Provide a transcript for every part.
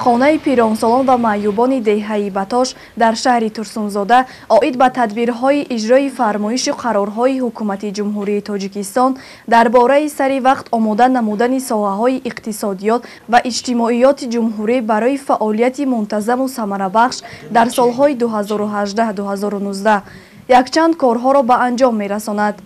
Хонаи пиронсолон ва маъюбони деҳаи Батош дар шаҳри Турсунзода оид ба тадбирҳои иҷрои фармоишу қарорҳои Ҳукумати Ҷумҳурии Тоҷикистон дар бораи сари вақт омода намудани соҳаҳои иқтисодиёт ва иҷтимоиёти ҷумҳурӣ барои фаъолияти мунтазаму самарабахш дар солҳои 2018-2019 якчанд корҳоро ба анҷом мерасонад.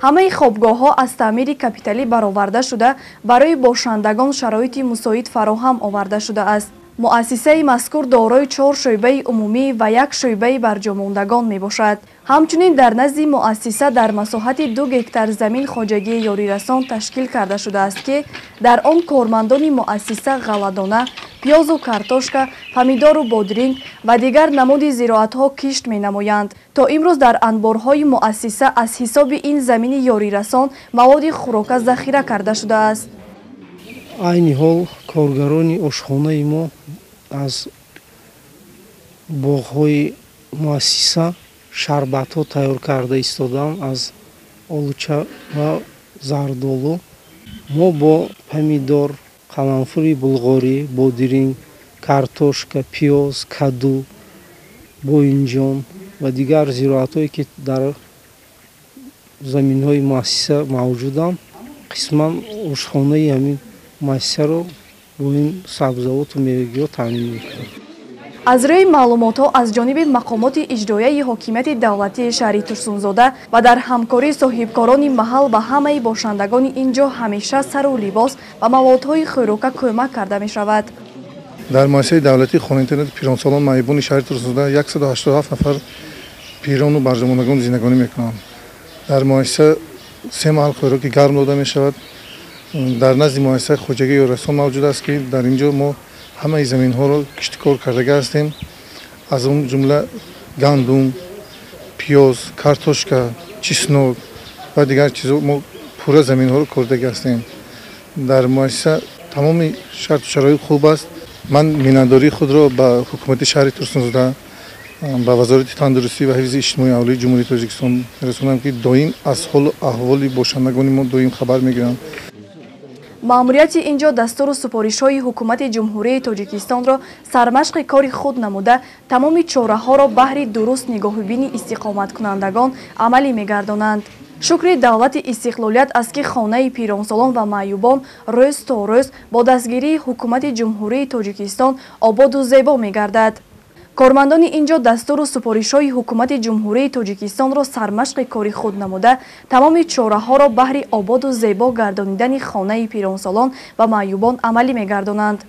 Ҳамаи хобгоҳҳо аз таъмири капиталӣ бароварда шуда, барои бошандагон шароити мусоид фароҳам оварда шудааст. Муассисаи мазкур дорои 4 шӯъбаи умумӣ ва 1 шӯъбаи барҷомондагон мебошад. Ҳамчунин дар назди муассиса дар масоҳати 2 гектар замин хоҷагии ёрирасон ташкил карда шудааст, ки дар он кормандони муассиса ғалладона, пиёзу картошка, помидору бодринг ва дигар намуди зироатҳо кишт менамоянд. То имрӯз дар анборҳои муассиса аз ҳисоби ин замини ёрирасон маводи хӯрока захира карда шудааст. Айни ҳол коргарони ошхонаи мо аз боғҳои муассиса шарбатҳо тайёр карда истодаанд аз олуча ва зардолу. Мо бо помидор, қаламфури булғорӣ, бодиринг, картошка, пиёз, каду, боинҷон ва дигар зироатҳое, ки дар заминҳои муассиса мавҷуданд, қисман ошхонаи ҳамин муассисаро бо ин сабзавоту мевагиҳо таъмин мекунем. Аз рӯи маълумотҳо аз ҷониби мақомоти иҷроияи ҳокимияти давлатии шаҳри Турсунзода ва дар ҳамкории соҳибкорони маҳал ба ҳамаи бошандагони ин ҷо ҳамеша сару либос ва маводҳои хӯрока кӯмак карда мешавад. Дар муассисаи давлатии хонаи-интернати пиронсолон маъюбони шаҳри Турсунзода 187 нафар пирону барҷомондагон зиндагонӣ мекунанд. Дар муассиса 3 маҳал хӯроки гарм дода мешавад. Дар назди муассисаи хоҷагии ёрирасон мавҷуд аст, ки дар ин ҷо мо ҳамаи заминҳоро киштикор кардага ҳастем, аз он ҷумла гандум, пиёз, картошка, чеснок ва дигар чизо мо пурра заминҳоро кордага ҳастем. Дар муассиса тамоми шарту шароит хуб аст. Ман миннатдории худро ба ҳукумати шаҳри Турсунзода, ба Вазорати тандурустӣ ва ҳифзи иҷтимоии аҳолии Ҷумҳурии Тоҷикистон мерасонам, ки доим аз ҳолу аҳволи бошандагони мо доим хабар мегиранд. Маъмурияти ин ҷо дастуру супоришҳои Ҳукумати Ҷумҳурии Тоҷикистонро сармашқи кори худ намуда, тамоми чораҳоро баҳри дуруст нигоҳубини истиқоматкунандагон амалӣ мегардонанд. Шукри давлати истиқлолият аст, ки хонаи пиронсолон ва маъюбон рӯз то рӯз бо дастгирии Ҳукумати Ҷумҳурии Тоҷикистон ободу зебо мегардад. Кормандони ин ҷо дастуру супоришҳои Ҳукумати Ҷумҳурии Тоҷикистонро сармашқи кори худ намуда, тамоми чораҳоро баҳри ободу зебо гардонидани хонаи пиронсолон ва маъюбон амалӣ мегардонанд.